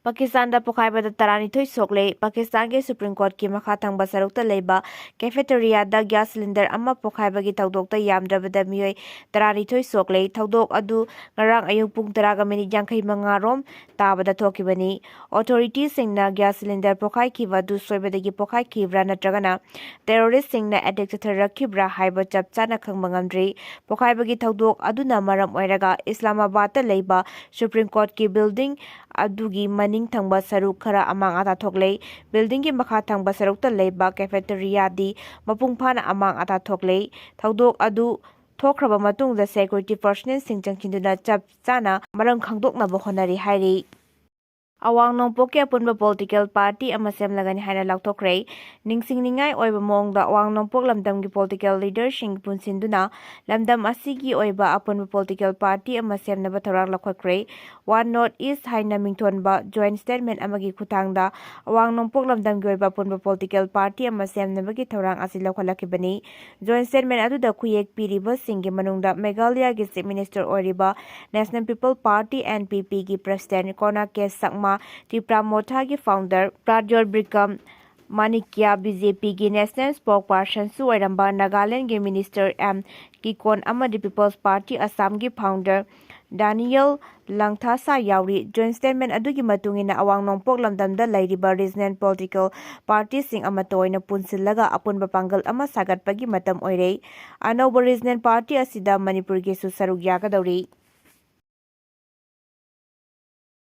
ꯄꯥꯀꯤꯁꯇꯥꯟꯗ ꯄꯣꯈꯥꯏꯕꯗ ꯇꯔꯥꯅꯤꯊꯣꯏ ꯁꯣꯛꯂꯦ꯫ ꯄꯥꯀꯤꯁꯇꯥꯟꯒꯤ Supreme Court ꯀꯤ ꯃꯈꯥ ꯊꯪꯕ ꯁꯔꯨꯛꯇ ꯂꯩꯕ cafeteria ꯗ gas cylinder ꯑꯃ ꯄꯣꯈꯥꯏꯕꯒꯤ ꯊꯧꯗꯣꯛꯇ ꯌꯥꯝꯗ꯭ꯔꯕꯗ ꯃꯤꯑꯣꯏ ꯇꯔꯥꯅꯤꯊꯣꯏ ꯁꯣꯛꯂꯦ꯫ ꯊꯧꯗꯣꯛ ꯑꯗꯨ ꯉꯔꯥꯡ ꯑꯌꯨꯛ ꯄꯨꯡ ꯇꯔꯥꯒ minute ꯌꯥꯡꯈꯩ ꯃꯉꯥ ꯔꯣꯝ ꯇꯥꯕꯗ ꯊꯣꯛꯈꯤꯕꯅꯤ꯫ Authority ꯁꯤꯡꯅ gas cylinder ꯄꯣꯈꯥꯏꯈꯤꯕ ꯑꯗꯨ ꯁꯣꯏꯕꯗꯒꯤ ꯄꯣꯈꯥꯏꯈꯤꯕ꯭ꯔꯥ ꯅꯠꯇ꯭ꯔꯒꯅ terrorist ꯁꯤꯡꯅ attack ꯆꯠꯊꯔꯛꯈꯤꯕ꯭ꯔꯥ ꯍꯥꯏꯕ ꯆꯞ ꯆꯥꯅ ꯈꯪꯕ ꯉꯝꯗ꯭ꯔꯤ꯫ ꯄꯣꯈꯥꯏꯕꯒꯤ ꯊꯧꯗꯣꯛ ꯑꯗꯨꯅ ꯃꯔꯝ ꯑꯣꯏꯔꯒ ꯏꯁꯂꯥꯃꯥꯕꯥꯗꯇ ꯂꯩꯕ Supreme Court ꯀꯤ building ꯑꯗꯨꯒꯤ ꯃꯅꯤꯡ ꯊꯪꯕ ꯁꯔꯨꯛ ꯈꯔ ꯑꯃꯥꯡ ꯑꯇꯥ ꯊꯣꯛꯂꯦ꯫ Building ꯒꯤ ꯃꯈꯥ ꯊꯪꯕ ꯁꯔꯨꯛꯇ ꯂꯩꯕ cafeteria ꯗꯤ ꯃꯄꯨꯡ ꯐꯥꯅ ꯑꯃꯥꯡ ꯑꯇꯥ ꯊꯣꯛꯂꯦ꯫ ꯊꯧꯗꯣꯛ ꯑꯗꯨ ꯊꯣꯛꯈ꯭ꯔꯕ ꯃꯇꯨꯡꯗ security personnel ꯁꯤꯡ ꯆꯪꯁꯤꯟꯗꯨꯅ ꯆꯞ ꯆꯥꯅ ꯃꯔꯝ ꯈꯪꯗꯣꯛꯅꯕ ꯍꯣꯠꯅꯔꯤ ꯍꯥꯏꯔꯤ꯫ ꯑꯋꯥꯡ ꯅꯣꯡꯄꯣꯛꯀꯤ ꯑꯄꯨꯟꯕ political party ꯑꯃ ꯁꯦꯝꯂꯒꯅꯤ ꯍꯥꯏꯅ ꯂꯥꯎꯊꯣꯛꯈ꯭ꯔꯦ꯫ ꯅꯤꯡꯁꯤꯡꯅꯤꯡꯉꯥꯏ ꯑꯣꯏꯕ ꯃꯑꯣꯡꯗ ꯑꯋꯥꯡ ꯅꯣꯡꯄꯣꯛ ꯂꯝꯗꯝꯒꯤ political leader ꯁꯤꯡ ꯄꯨꯟꯁꯤꯟꯗꯨꯅ ꯂꯝꯗꯝ ꯑꯁꯤꯒꯤ ꯑꯣꯏꯕ ꯑꯄꯨꯟꯕ political party ꯑꯃ ꯁꯦꯝꯅꯕ ꯊꯧꯔꯥꯡ ꯂꯧꯈꯠꯈ꯭ꯔꯦ꯫ One North East ꯍꯥꯏꯅ ꯃꯤꯡꯊꯣꯟꯕ joint statement ꯑꯃꯒꯤ ꯈꯨꯠꯊꯥꯡꯗ ꯑꯋꯥꯡ ꯅꯣꯡꯄꯣꯛ ꯂꯝꯗꯝꯒꯤ ꯑꯣꯏꯕ ꯑꯄꯨꯟꯕ political party ꯑꯃ ꯁꯦꯝꯅꯕꯒꯤ ꯊꯧꯔꯥꯡ ꯑꯁꯤ ꯂꯧꯈꯠꯂꯛꯈꯤꯕꯅꯤ꯫ Joint statement ꯑꯗꯨꯗ ꯈꯨꯌꯦꯛ ꯄꯤꯔꯤꯕꯁꯤꯡꯒꯤ ꯃꯅꯨꯡꯗ ꯃꯦꯘꯥꯂꯌꯥꯒꯤ Chief Minister ꯑꯣꯏꯔꯤꯕ National People Party, N P P ꯒꯤ President Conrad K Sangma, Tipra Motha ꯒꯤ founder Pradyot Vikram Manikya, B J P ꯒꯤ national spokesperson ꯁꯨ ꯑꯣꯏꯔꯝꯕ ꯅꯥꯒꯥꯂꯦꯟꯗꯒꯤ Minister M Kekon ꯑꯃꯗꯤ People's Party Assam ꯒꯤ founder ꯗꯥꯅꯤꯌꯦꯜ ꯂꯪꯊꯥꯁꯥ ꯌꯥꯎꯔꯤ꯫ Joint statement ꯑꯗꯨꯒꯤ ꯃꯇꯨꯡ ꯏꯟꯅ, ꯑꯋꯥꯡ ꯅꯣꯡꯄꯣꯛ ꯂꯝꯗꯝꯗ ꯂꯩꯔꯤꯕ regional political party ꯁꯤꯡ ꯑꯃꯠꯇ ꯑꯣꯏꯅ ꯄꯨꯟꯁꯤꯜꯂꯒ ꯑꯄꯨꯟꯕ ꯄꯥꯡꯒꯜ ꯑꯃ ꯁꯥꯒꯠꯄꯒꯤ ꯃꯇꯝ ꯑꯣꯏꯔꯦ꯫ ꯑꯅꯧꯕ regional party ꯑꯁꯤꯗ ꯃꯅꯤꯄꯨꯔꯒꯤꯁꯨ ꯁꯔꯨꯛ ꯌꯥꯒꯗꯧꯔꯤ꯫